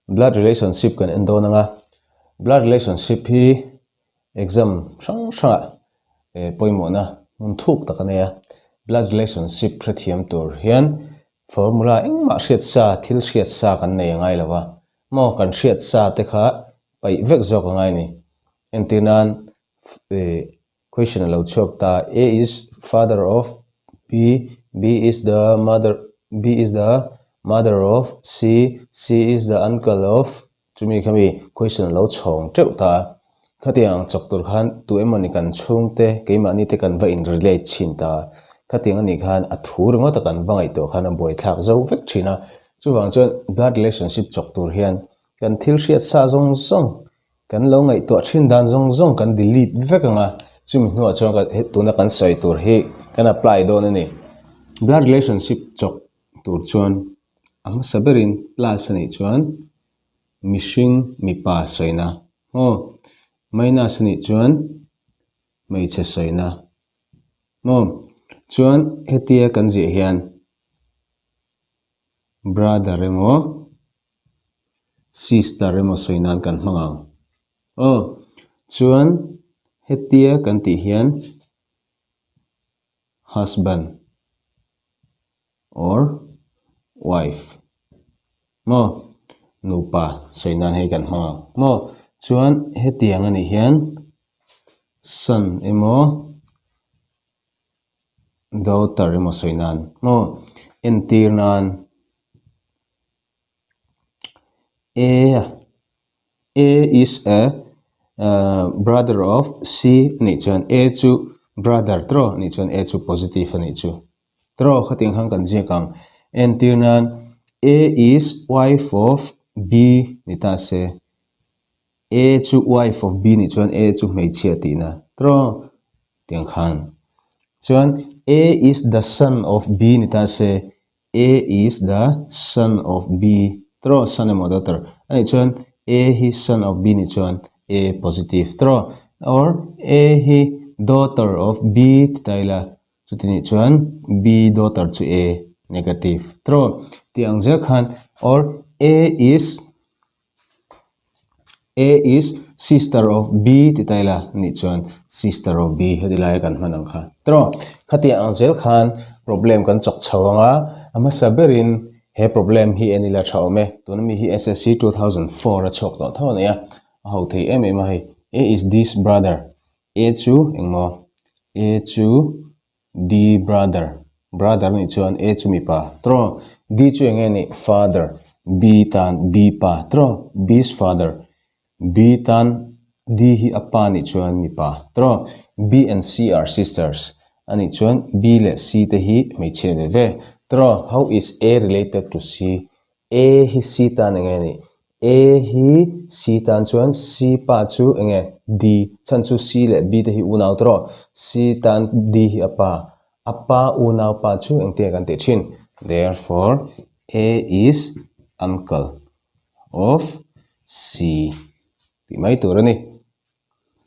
Blood relationship kan en dawn anga blood relationship hi exam hrang hrangah eh pawimawhna hmun thuk tak a nei a, blood relationship hrethiam tur hian formula engmah hriat sa thil hriat sa kan nei a ngai lo va, maw kan hriat sa te kha paih vek zawk a ngai a ni. Entir nan eh Question a lo chhuak ta, A is father of B, B is the mother, B is the mother of C, C is the uncle of chumi kha mi question a lo chhawng teuh ta. Khatiang ang chawk tur khan tu emawni kan chhungte keimahni te kan va in relate thin ta. Khatiang anih khan a thu ringawt a kan va ngaihtuah khan a buaithlak zo vek thin a. Chuvang chuan blood relationship chawk tur hian kan thil hriat sa zawng zawng Kan lo ngaihtuah thin dan zawng zawng kan delete vek ang a, chumi hnuah chuan ka tuna kan sawi tur hi kan apply dawn a ni. Blood relationship chawk tur chuan a hmasa berin plus a nih chuan mihring mipa sawina maw, minus a nih chuan hmeichhe sawina maw. Chuan hetia kan ziah hian brother emaw Sister emaw sawi nan kan hmang ang. Aw, chuan hetia kan tih hian husband or wife maw nupa sawi nan hei kan hmang ang maw. Chuan hetiang a nih hian son emaw daughter emaw sawi nan maw entir nan. A A is a brother of C a nih chuan A chu brother tawh a nih chuan A chu positive a nih chu tawh khatiang khan kan ziak ang entir nan A is wife of B ni ta se A chu wife of B nih chuan A chu hmeichhia tihna tawh tiang khan chuan A is the son of B ni ta se A is the son of B tawh son emaw daughter a nih chuan A hi son of B nih chuan A positive tawh or A hi daughter of B ti ta ila chuti nih chuan B daughter chu A negative tawh tih ang zel khan or A is A is sister of B ti ta ila nih chuan sister of B heti laia kan hman ang kha tawh khatiang ang zel khan problem kan chawk chho ang a a hmasa berin he problem hi en ila tha awm e tuna mi hi SSC 2004 a chhuak tawh tho a nei a a ho thei em em a hei A is this brother A chu engmaw A chu D brother brother nih chuan A chu mipa tawh D chu eng nge nih father B tan B pa tawh B's father B tan D hi a pa nih chuan mipa tawh B and C are sisters a nih chuan B leh C te hi hmeichhia ve ve tawh how is A related to C A hi C tan eng nge nih A hi C tan chuan C pa chu eng nge D chhan chu C leh B te hi unau te rawh C tan D hi a pa a pa unau pa chu engtin nge kan tih thin therefore A is uncle of C tih mai tur a ni.